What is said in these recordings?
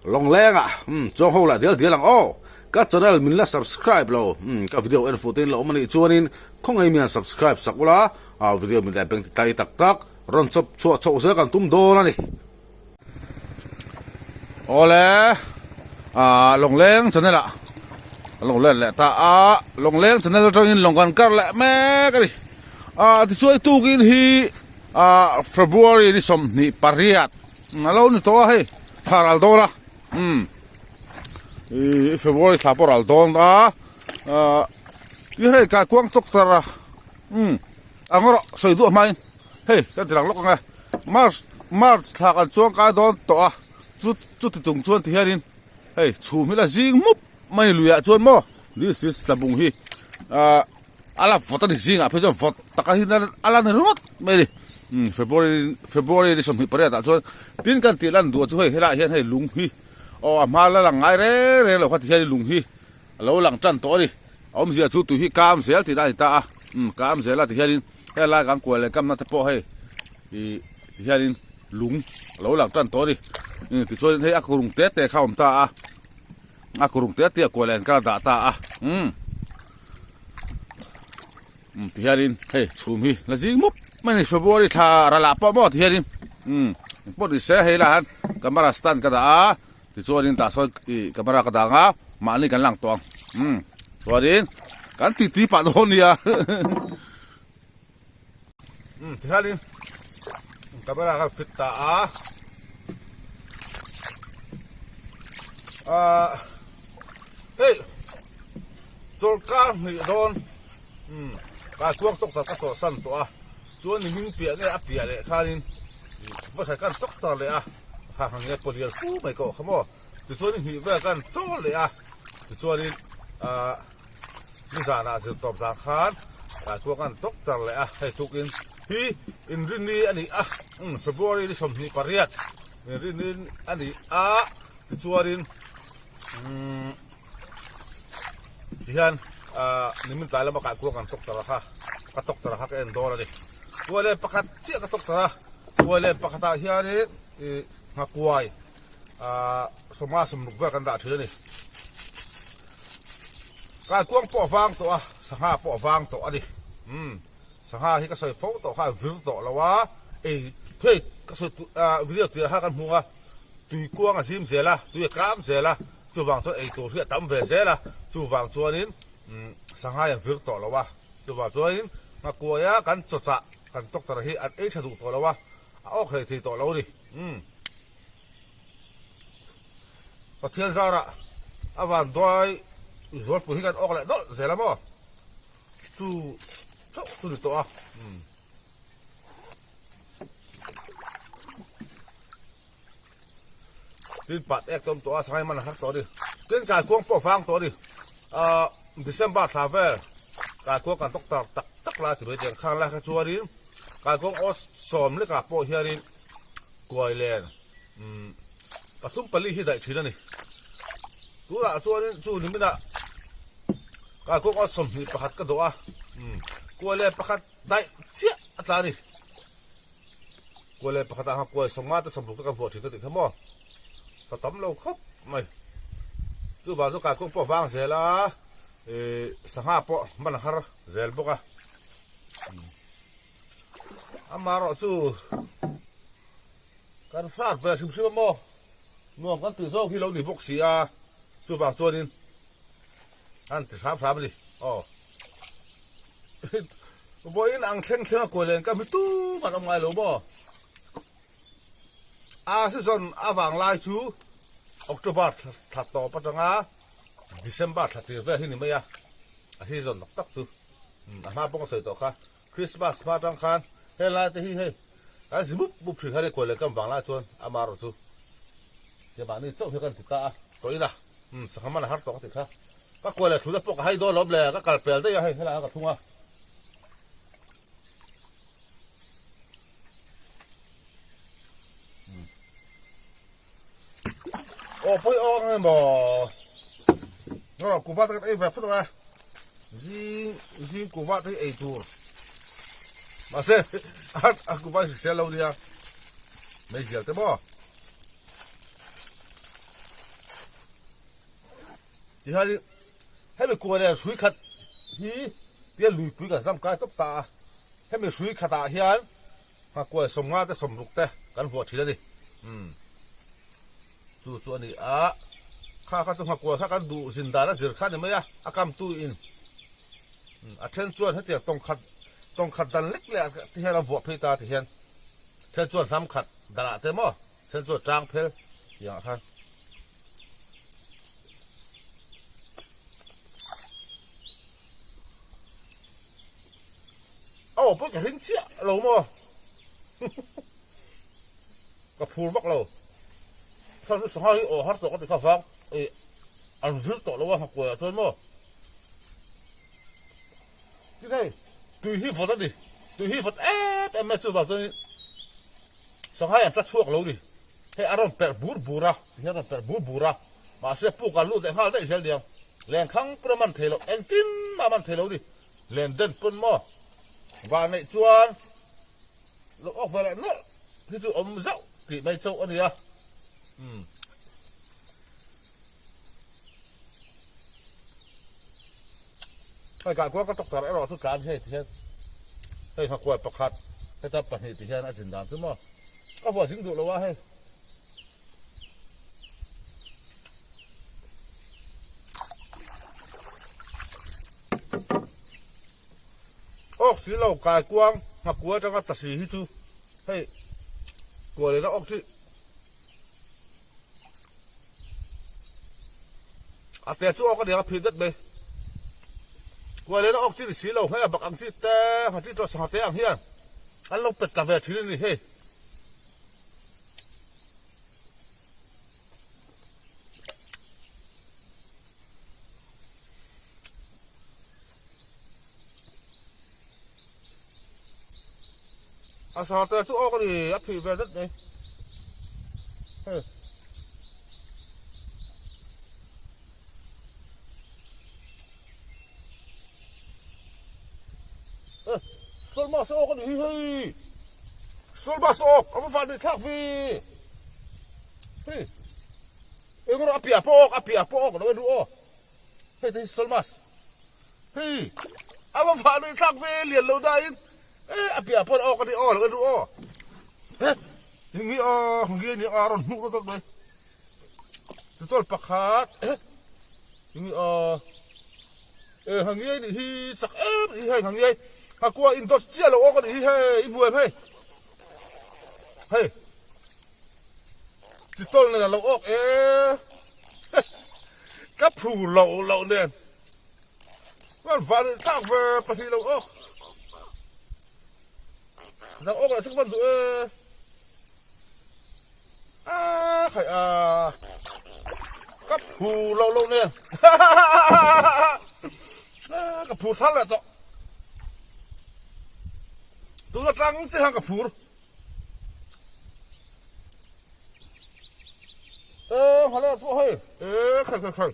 Lawngleng ah umm chuang ho lah dial dial ang aw. Ka channel min la subscribe lo umm ka video en fuh te in la awm a nih chuanin khawngaih mian subscribe sak ula ah video min la beng ti tlai tak tak rawn chawp chhuah chhoh zel kan tum dawn a ni. Awle ah Lawngleng channel ah a lo let leh ta a Lawngleng channel atangin lawng kan kar leh mek a ni. Ah tichuan tukin hi ah February ni 28 A lo ni tawh a hei thla ral dawn a umm ihh February thla pawh ral dawn a ahh i hei kai kuang tawk tar a umm a ngaw rawh sawi duah hmain hei ka ti lang lawk ang e March March thla kan chuang kai dawn tawh a chu chuti tung chuan ti hianin hei chhum hi la zing mup mai luiah chuan maw this is tlabung hi ahh. A la vawt a ni zingah phei chuan vawt taka hi a la ni ringawt mai a ni umm February February ni 28 ah chuan tin kan tih lan duh chu hei helaiah hian hei lung hi aw a hma la lang ngai reng reng lo kha ti hian lung hi a lo lang tan tawh a ni a awmzia chu tui hi kam zel tih na a ni ta a umm kam zel a ti hianin helai kan kual leh kamna te pawh hei ih ti hianin lung a lo lang tan tawh a ni tichuanin hei a kurung te te kha a awm ta a a kurung te te a kual leh an kal a dah ta a umm. Um ti hianin hei chhum hi la zing mup mai ni February thla ral ah pawh maw ti hianin um engpawh ni se hei lah han camera stand ka dah a tichuanin tah sawn ih camera ka dah ang a mahni kan lang tawh ang um chuanin kan ti tui pah dawn nia um ti hianin camera kan fit ta a ah hei. Chawlhkar hnih dawn umm kai chuang tawk tak ka chawlhsan tawh a, chuan ni hming piah nge a piah leh khanin vawikhat kan tawk tar leh a, kha kha nge pawlial fu mai ka awh kha maw, tichuan ni hnih vel kan chawl leh a, tichuanin ahh nizanah zir tawp zan khan kai chuang kan tawk tar leh a, hei tukin hi inrinni a ni a, umm February ni 28 inrinni a ni a, tichuanin umm. Tihian ahh nimin tlai lama kai kuang kan tawk tar a kha ka tawk tar a kha ka en dawn a ni. Kuai pakhat chiah ka tawk tar a, kuai len pakhatah hianin ih nghakuai ahh sawma sawmruk vel kan dah thin a ni. Kai kuang pawh a vang tawh a, sangha pawh a vang tawh a ni. Umm sangha hi ka sawi fo tawh kha a vir tawh lo a, ei thei ka sawi ahh video tirah kha kan hmu a. Tui kuang a zim zel a, tui a tlam zel a, chuvang chuan ei tur hi a tam ve zel a, chuvang chuanin sanghai an vir tawh lo a, chuvang chuanin nghakuaia kan chawchah kan doctor hi an ei tha duh tawh lo a, a awk hlei thei tawh lo a ni. Umm. Pathian zarah a vanduai zualpui hi kan awk leh nawlh zel a maw? Chu chauh chu ni tawh a. Umm. Tin pat ek tawm tawh a sangai man a har tawh a ni. Tin kai kuang pawh vang tawh a ni. Ahh December thla vel kai kuang kan tawk tar tak tak lai ti mai teng khang lai kha chuanin kai kuang aw sawm lekah pawh hianin kuai len umm pathum pali hi daih thin a ni. Tunah chuanin chu niminah kai kuang aw 21 ka dawh a umm kuai len pakhat Daih chiah a tla a ni. Kuai leh pakhatah khan kuai sawmnga te sawmruk te kan vuah thin ka tih kha maw. Ka tam lo khawp mai. Chuvang chu kaikawng pawh a vang zel a, ih sangha pawh hman a har zel bawk a. Amaherawh chu kan hrat ve hrim hrim a maw. Nuam kan tih zawk hi lo ni bawk si a, chuvang chuanin an ti hram hram a ni. Aw. Vawiin ang thleng thleng a kuai len ka hmu tum an awm ngai lo maw? A season avang lai chu October thla tawp atanga December thla tir vel hi ni mai a, a season tak tak chu a hma pawh ka sawi tawh kha Christmas hma atang khan helai te hi hei kan zi mup mup thin kha ni kuai len kam vang lai chuan amaherawh chu keimahni chauh hi kan ti ta a tawh ila sangha man a har tawh ka ti kha. Ka kual leh thluna pawh ka hai dawn lawm le, ka kal pel daih a hei helaiah ka thlung a. Aw pawi aw ang emaw. Ngaw kuva te kan ei ve phawt ang e. Zing zing kuva te hi ei tur. Mahse a kuva hi hrisel lo nia. Meizial te maw. Tihianin hemi kuai leh hrui khat hi tia luipui kan zam kai tawp ta a, hemi hrui khatah hian nghakuai sawmnga te sawmruk te kan vuah thin a ni. Umm chu chu a ni a, kha kha chu nghakuai kha kan duh zin dan a zir kha a ni mai a, a kamtu in a then chuan hetiang tawng khat tawng khat dan lek leh te hian a vuah phei ta ti hian then chuan hnam khat danah te maw then chuan tang phel tiangah khan. Aw pawh ka hring chiah lo maw ka phur vak lo chuan chu sangha hi aw har tawh ka ti kha vang ih an zir tawh lo a nghakuai ah chuan maw tin hei tui hi vawt a ni tui hi vawt em em mai chuvang chuan sangha hi an tla chhuak lo a ni. Hei a rawn perh bur bur a, ti hian a rawn perh bur bur a, mahse puk a lut leh nghal daih zel nia. Lenkhang pawn a man thei loh, engtin mah a man thei lo ni. Len den pawn maw vah neih chuan lo awk ve leh nawlh hi chu awm zauh tih mai chauh a nia. Umm. Hei kahkual ka tawk tar erawh chu tlan hei ti hian hei nghakuai pakhat heta pahnih ti hian a zin dan chu maw. Ka vuah zing duh lo a hei. Awk si lo kai kuang nghakuai atanga ta si hi chu hei kuai lehna awk chi a te chu awk a nia a phit dat mai. Kuai lehna awk chi ni si lo hei a bak ang chi te ngha chi tawh sangha te ang hian an lo pet ta ve thin a ni hei. A sangha te chu awk a ni a phih ve dat mai hei. Solmas awk a ni hi hei. Solmas awk a va van ni thlak vi. Hei. Eng rawh a piah pawh awk a piah pawh awk lo en ru aw. Hei te hi solmas. Hei. A va van ni thlak ve lian lo da in. E a piah pawh awk a ni aw lo en ru aw. He. Ngi aw ngi ni a rawn hmuh rawt mai. Tutual pakhat eng e hangiai nih hi chak em hi hei hangiai hakua in dawt chiah lo awk a nih hi hei i hmu em hei hei chitawl nen a lo awk e ka phu lo lo nen van van tak ve pahnih lo awk dang awk lah chu ka van duh e. A khai a ka phu lo lo nen ka phur thar leh tawh tun atang che khan ka phur e hale pawh hei e khai khai khai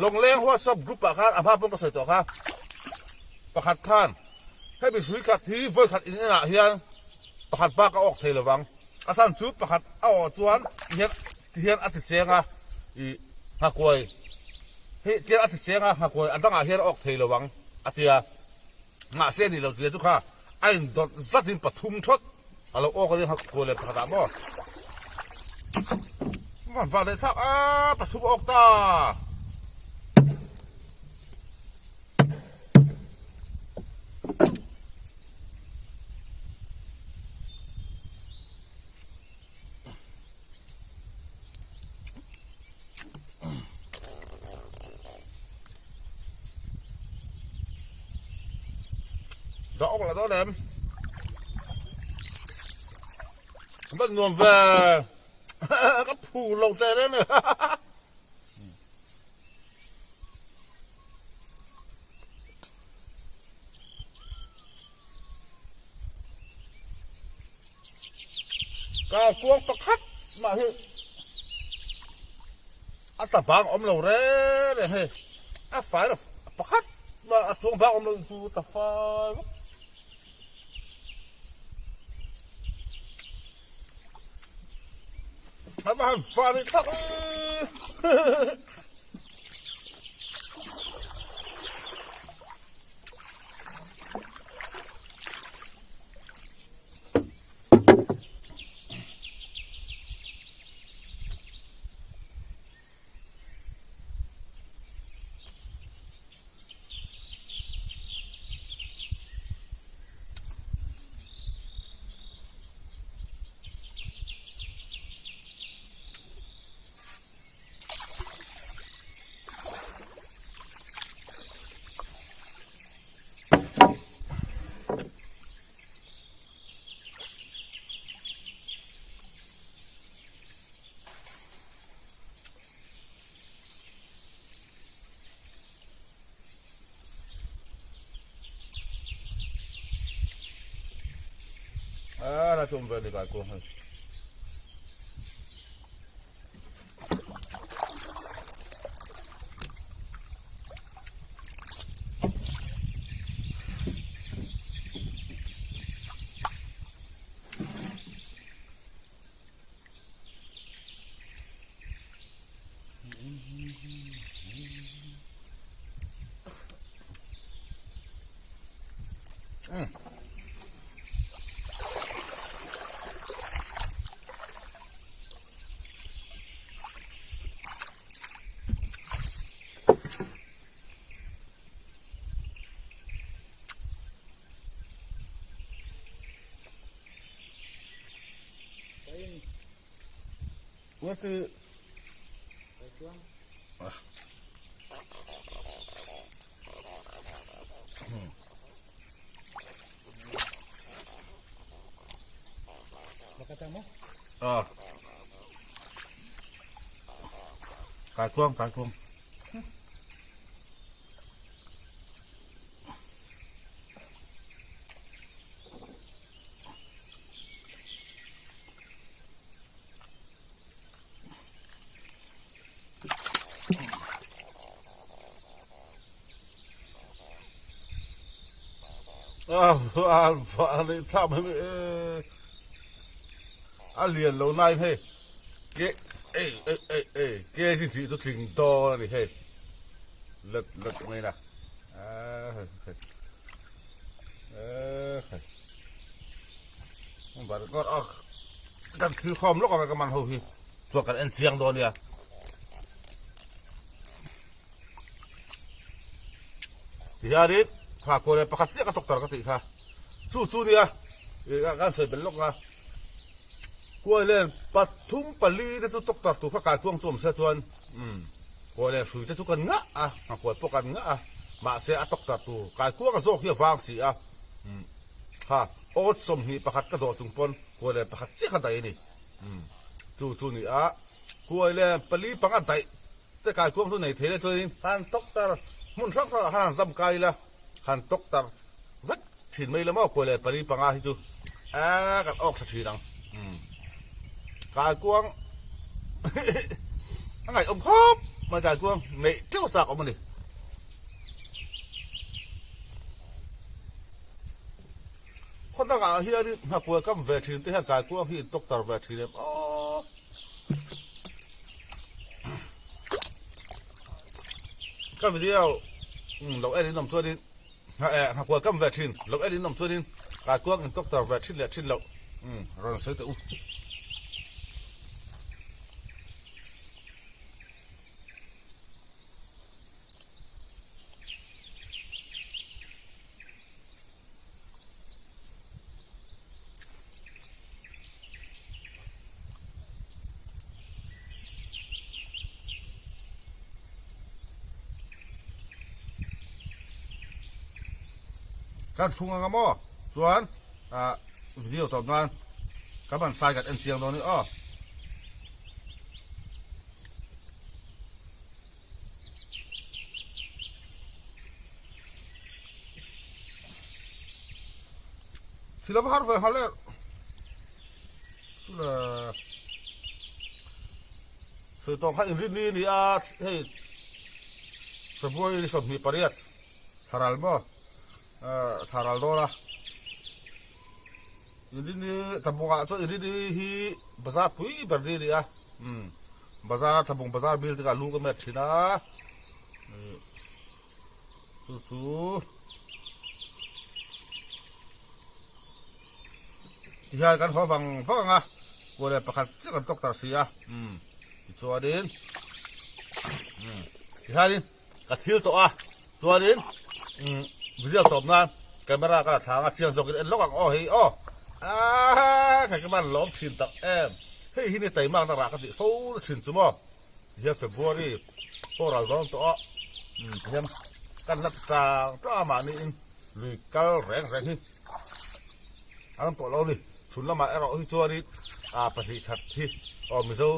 Lawngleng WhatsApp group ah khan a hma pawn ka sawi tawh kha pakhat khan hemi hrui khat hi vawi khat in enah hian pakhat bak a awk thei lovang a chhan chu pakhat a awh chuan ti hian ti hian a ti cheng a ih nghakuai hi tiang a ti cheng a nghakuai a dangah hian a awk thei lovang a tia mahse ni lo tia chu kha a indawt zatin pathum thawt. A lo awk a nia kual leh pakhat ah maw van van leh thlak a pathum awk ta. Dah awk lah dawn em? Van nuam ve. Ka phu lo te reng ni. Ka kuang pakhat mah hi a ta bang awm lo reng reng hei a fai lo pakhat mah a chuang bang awm lo chu ta fai vek. va han fah rih thlak e. A la tum ve ni kai kuang hei. Kaikuang kaikuang. A lian lo nai hei ke ei ei ei ei ke chi thih chu tling dawn a ni hei let let mai la kan thil khawm lawk ang ka man ho hi chuan kan en chiang dawn nia. Tihianin kha kaw leh pakhat chiah ka tawk tar ka tih kha chu chu nia kan sawi belh lawk a kuai len pathum pali te chu tawk tar tur kha kai kuang chu awm se chuan umm kaw leh hrui te chu kan ngah a nghakuai pawh kan ngah a mahse a tawk tar tur kai kuang a zawk hi a vang si a umm kha awt 21 ka dawh chung pawn kuai len pakhat chiah kha daih a ni umm chu chu ni a kuai len pali panga daih. Te kai kuang chu nei thei le chuanin han tawk tar hmun hrang hrangah khan han zam kai ila han tawk tar vek thin mai ila maw kawi leh pali panga hi chu eee kan awk tha thin ang umm kai kuang a ngaihawm khawp mai kai kuang neih teuh chak awm a ni. Khaw dangah hianin nghakuai kam ve thin te hian kai kuang hi in tawk tar ve thin em aw. Ka video lo en in awm chuanin nghakual kam ve thin lo en in awm chuanin kaikuang in tawk tar ve thin leh thin loh rawn sawi teh u. Kan thlung anga maw chuan ah video tawp nan ka ban sai kan en chiang dawn a ni aw. Thil a va har ve nghal e. Chula sawi tawng kha inrin ni a ni a hei February ni 28 thlaral maw thlaral dawn a inrin ni tabuk ah chuan inrin ni hi bazar pui ber ni a ni a. Umm bazar Thlabung bazar bil te kha lu ka met thin a ih chu chu tihian kan haw vang vang ang a kua leh pakhat chiah kan tawk ta si a umm tichuanin umm tihianin ka thil tawh a chuanin umm video tawp nan camera ka la thlang a chiang zawkin en lawk ang aw hei aw aaa kha ka van lawm thin tak em hei hi ni taimak na rah ka tih fo na thin chu maw tihian February pawh ral dawn tawh a umm tihian kan la tang tang a mahniin lui kal reng reng hi an awm tawh lo a ni chhun lamah erawh hi chuanin ah 2 khat hi aw Mizo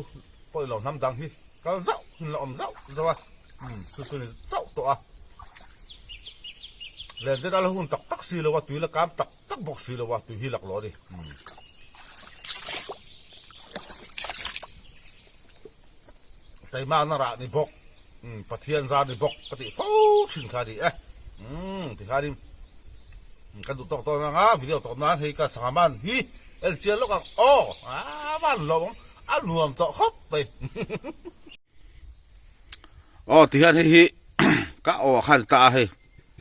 pawh ilo hnam dang hi kal zauh in la awm zauh zauh a umm chu chu ni chauh tawh a len te dal hun tak tak si lo a tui la kam tak tak bawk si lo a tui hi lak lawh a ni umm taimakna rah ni bawk umm Pathian zar ni bawk ka tih fo thin kha a ni e umm tikhanin kan duh tawk tawk anga video tawp nan hei ka sangha man hi en chian lawk ang aw a van hlawm ang. A nuam tawh khawp mai. Aw tihian hei hi ka aw khan ta a hei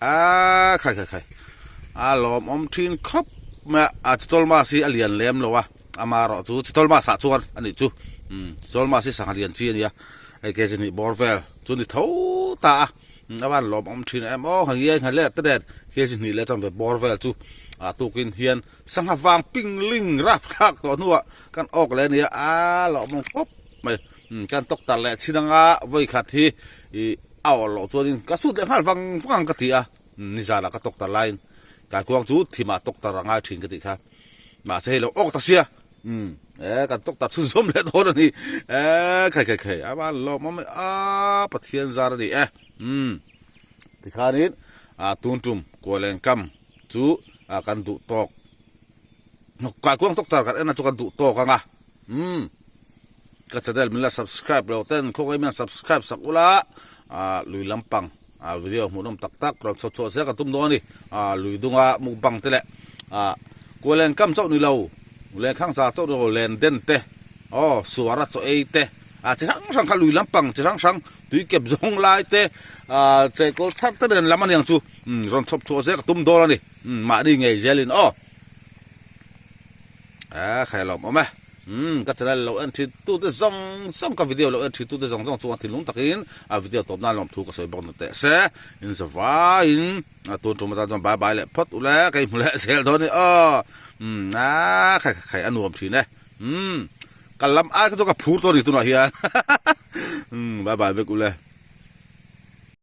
a khai khai khai a lawmawm thin khawp mai a a chitawlh mas hi a lian lem lo a ama erawh chu chitawlh mas ah chuan a nih chu umm chitawlh mas hi sangha lian chi a nia hei kg hnih bawr vel chu ni tho ta a. A van lawmawm thin em aw ha ngiai ngha let te nen kg hnih leh chuan ve bawr vel chu a tukin hian sangha vang ping ling rap thlak tawh hnuah kan awk leh ania a lawmawm khawp mai kan tawk tar leh chin anga vawi khat hi ih a awh loh chuanin ka sut leh nghal vang vang ang ka ti a nizanah ka tawk tar laiin kaikuang chu thimah tawk tar a ngai thin ka tih kha mahse hei lo awk ta sia. Umm e kan tawk tak chhunzawm leh dawn a ni e khai khai khai a van lawmawm e a Pathian zar a ni e umm tikhanin a tun tum kualeng kam chu a kan duh tawk kaikuang tawk tar kan en a chu kan duh tawk ang a umm ka channel min la subscribe lo ten khawngaih min subscribe sak ula a lui lampang a video hmuhnawm tak tak rawn chho chhuah zel kan tum dawn a ni a lui dunga mukbang te leh a kualeng kam chauh ni lo lenkhang za chauh ni lo len den te aw suara chaw ei te a chi hrang hrang kha lui lampang chi hrang hrang tui kep zawng lai te a chei kawl thar te nen lam aniang chu rawn chhawp chhuah zel ka tum dawn a ni mahni ngei zelin aw. A khai lawm awm e. Umm ka channel lo en thin tu te zawng zawng ka video lo en thin tu te zawng zawng chuan thinlung takin a video tawp nan lawm thu ka sawi bawk na teh se. In zavaiin a tun tum atan chuan bye bye leh phawt ule ka inhmu leh zel dawn a ni aw. Umm a khai khai a nuam thin e. Umm ka lam ai kha chu ka phur tawh a ni tunah hian. Umm bye bye vek ule.